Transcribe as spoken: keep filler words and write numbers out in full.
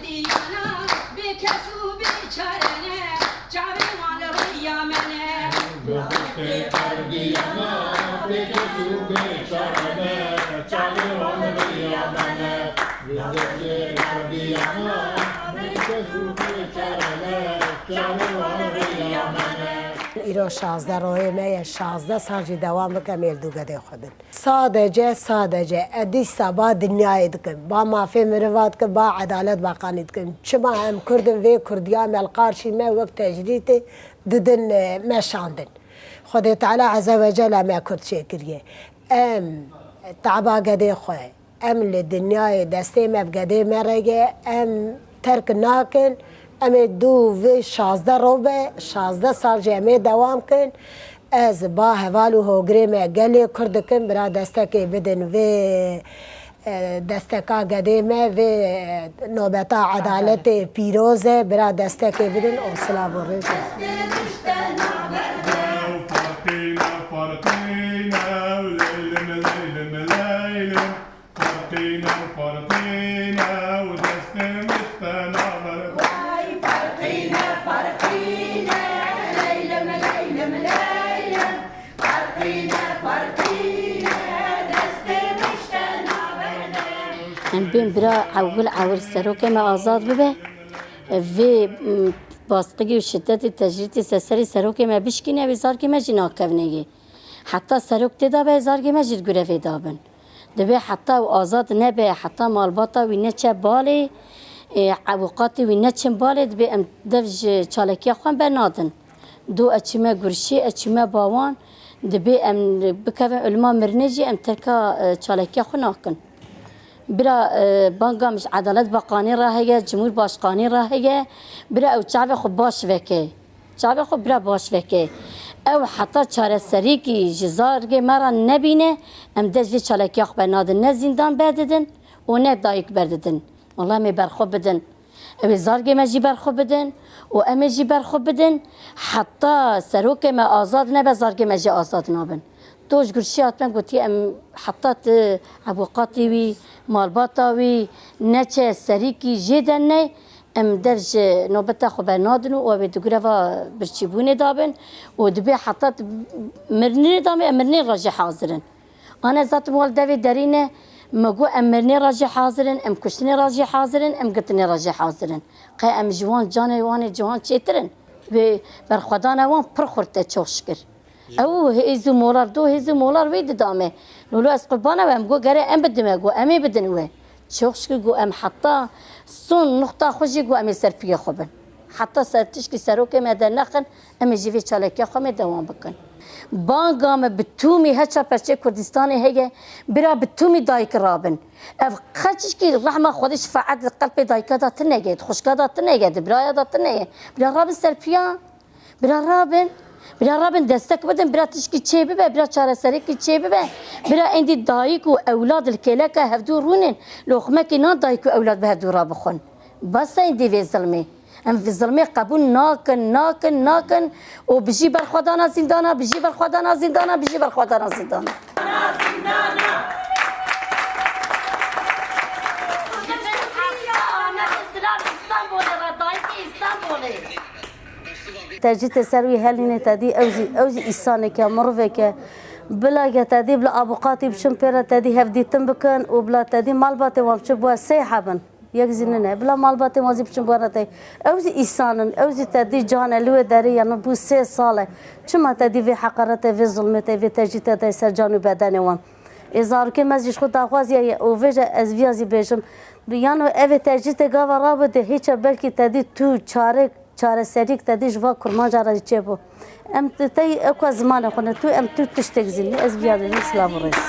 Diyana bê kes û bê çare ne, çavê wan li riya me ne. Li xwe qerdiyana bê kes û bê çare ne, çavê wan li riya me ne. Li xwe qerdiyana bê kes û bê çare ne, çavê wan li riya me ne. Îro şazdeh royê me ye, şazdeh sal jî dewam bike, em ê li dû gedê xwe bin. Sadece, sadece ez dîsa ba dinyayê dikim, ba mafê miriva dikim, ba edalet bakanî dikim. Çima em Kurd in, vê Kurdiya me li qarşî me wek tecrîdê didin, e, meşandin. Xwedê Teala Eze ve Celle me Kurd çêkiriye. Em taba gedê xwe, em li dinyayê destê me bi gedê me re ye, em terk nakin. Em ê dû vê şazdeh roj be, şazdeh sal jî em ê dewam kin. Ez ba heval û hogirê me gelê Kurd dikim, bira destekê bidin vê, e, desteka gedê me, vê, e, nobeta edaletê pîroz e, bira destekê bidin û silav û rêz. Farqîne, farqîne, leylim, leylim, leylim. Farqîne, farqîne, û destê min ji te nabe. Way farqîne, farqîne, leylim, leylim, leylim. Farqîne, farqîne, destê min ji te naberde. Em bên bira ewil ewil serokê me azad bibe. Vê, m, baskiyê û şidetê tecrîdê ser serê serokê me bişkîne, wê zargê me jî nakevnê yê. Heta serok tê de be, zargê me jî li grevê de bin. Dibê heta ew azad nebe, heta malbata wî neçe balê, e, ewqatê wî neçin balê, dibê em dev ji çalakiya xwe bernadin. Do ez çûme gurşê, ez çûme bawan, dibê em bikevin ilma mirinê jî em terka, e, çalakiya xwe nakin. Bira, e, banga min ji Edalet Bakanê re heye, Cumhurbaşkanê re heye, bira ew çavê xwe baş veke. Çavê xwe bira baş veke. Ew heta çareserîkî ji zargê me re nebîne, em dest vê çalakiya xwe bernadin. Ne zîndan berdidin û ne dayik berdidin. Wala em ê berxwe bidin. Ew ê zargê me jî berxwe bidin û em ê jî berxwe bidin. Heta serokê me azad nebe, zargê me jî azad nabin. To ji gurşî hatime gotiye, em heta tu ewqatê wî, malbata wî neçe serîkî jê de ney, em dev ji nobeta xwe bernadin û ew ê di greva birçîbûnê de bin û dibê heta tu mirinê de me, em mirinê re jî hazir in. Ane zaten wal devê derî ne, me got em mirinê re jî hazir in, em kuştinê re jî hazir in, em girtinê re jî hazir in. Qey em ji wan canê wan ê ciwan çêtir in. Wê berxwedana wan pir xurt e, çok şükür. Ew hêz û molar, do hêz û molar wê dida me. Lolo ez qurbana we, em got gere em bidin we, got em ê bidin we. Çok şükür got em heta son nuqta xwe jî got em ê ser piyê xwe bin. Heta ser tişkî serokê me dernexin, em ê jî vê çalakiya xwe me dewam bikin. Banga me bi tûmî heça perçê Kurdistanê heye, bira bi tûmî dayik rabin. Ev qeçişkî rehma Xwedê şefaet di qelpê dayika de tine ye, di xwişka de tine ye, di biraya de tine ye. Bira rabin ser piya. Bira rabin, bira rabin destek bidin, bira tişkî çê bibe, bira çareserîkî çê bibe. Bira êndî dayik û ewlad li kêleka hevdû rûnin, loqmekî nan dayik û ewlad bi hevdû re bixwin. Bes e êndî vê zilmê. Em vê zilmê qebûl nakin, nakin, nakin û bijî berxwedana zîndana, bijî berxwedana zîndana, bijî berxwedana zîndana. Silav Îstanbulê re, dayikê Îstanbulê. Tecrîdê ser wî helînê te dî, ew zî, ew zî îsaneke, miroveke. Bila ke te dî, bila abuqatî biçin pê re te dî hevdîtin bikin û bila te dî malbatê wan biçin bû sê hebin. Yek zî nine. Bila malbatê wan zî biçin bû re te. Ew zî îsan in, ew zî te dî can e, li wê derê ye, bû sê sal e. Çima te dî vê heqaretê, vê zulmê te, vê tecrîdê te ser can û bedenê wan? Ê zarokê me zî ji xwe daxwaziya ye û vêje ez viya zî bêjim. Yano evê tecrîdê gava rabide, hîça belkî te dî tu çarek Çareserîk te dî ji va kurmanca re jî çêbû. Em tu tey eko zimanê xwe ne tu, em tu tiştek zî nî, ez viya dibim silav û rêz.